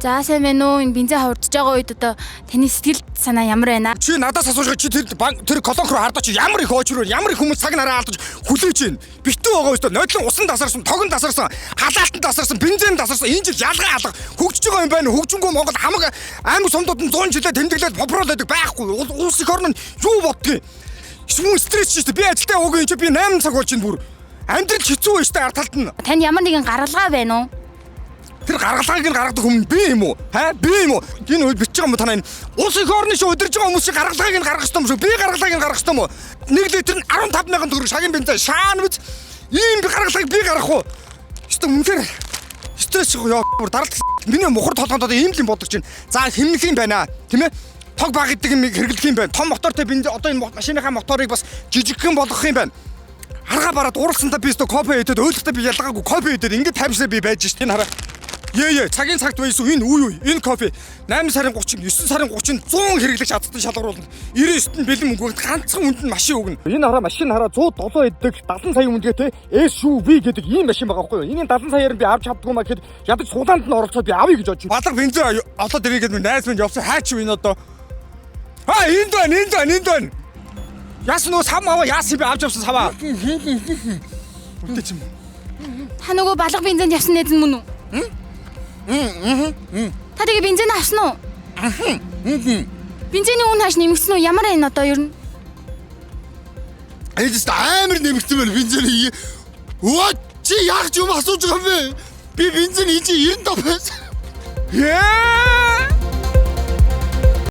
За, сайн байна уу? Энэ бензин хурдж байгаа үед одоо таны сэтгэл санаа ямар байна? Чи надаас асууж байгаа, чи тэр банк, тэр колонк руу хардаа, чи ямар их очроо, ямар их хүмүүс цаг нараа алдаж хүлээж байна. Битүү байгаа өстө нодлон усан тасарсан, тогон тасарсан, халаалтан тасарсан, бензин тасарсан. Энэ жил ялгаа алга хөгжиж байгаа юм байна. Хөгжингөө Монгол хамаг аймаг сумдууд нь 100 жилээ тэмдэглээд попрол байдаг байхгүй. Улс эх орн нь юу боддгийг. Шүүн стресс шүү дээ. Би ажилдаа яваагүй, энэ чи би 8 цаг болж байна бүр. Амьдрал хэцүү байж та ард талд нь. Танд ямар нэгэн гаргалгаа байна уу? Тэр гаргалгааг нь гаргадаг хүн би юм уу? Ха? Би юм уу? Энэ үе бичиж байгаа юм танаа, энэ улс эх орны шүү өдөрж байгаа хүмүүс чи гаргалгааг нь гаргах ёстой юм шүү. Би гаргалгааг нь гаргах ёстой юм уу? 1 литр нь 15 мянган төгрөг шагын бензин шаана биз? Ийм би гаргалгааг би гаргах уу? Ёстой, үнэхээр стресс ёо, бүр даралт миний мухар толгойд одоо ийм л юм бодож байна. За, хэмнэх юм байна. Тийм ээ? Тог баг гэдэг юм хэрэглэх юм байна. Том мотортой бензин, одоо энэ машиныхаа моторыг бас жижигхэн болгох юм байна. Арга бараад уралсантаа би өстө кофе идээд, ойлгохтой би ялгаагүй кофе идээд ингэж тайвшраа би байж шít, энэ хараа. Ее, цагийн цагт байсан энэ үе үе энэ кофе 8 сарын 30, 9 сарын 30 100 хэрэглэгч азтан шалгаруулна. 99-т нь бэлэн мөнгө, ганцхан хүнд нь машин өгнө. Энэ хараа, машин хараа, 107 эддэг 70 сая үнэтэй SUV гэдэг ийм машин байгаа байхгүй юу? Энэ 70 саяар нь би авч чаддгүй маа гэхэд ядаж сулаанд нь оролцоод би авъя гэж бодож. Балга бензин олоод ирээ гэдэг найз минь явсан, хайч юу энэ одоо. А, энд байна, энд байна, энд байна. Яасан нөө сам аваа, яасан би авч явсан саваа. Үлдээч юм. Та нөгөө балга бензинд явсан найз нь мөн үү? Та тэгээ бензин авсан уу? Бензиний үн хааш нэмэгдсэн үү? Ямар энэ одоо ер нь? Энэ ч амар нэмэгдсэн байна бензин. Өө, чи яг ч юм асууж байгаа юм бэ? Би бензин энэ чи 95 байсан. Яа!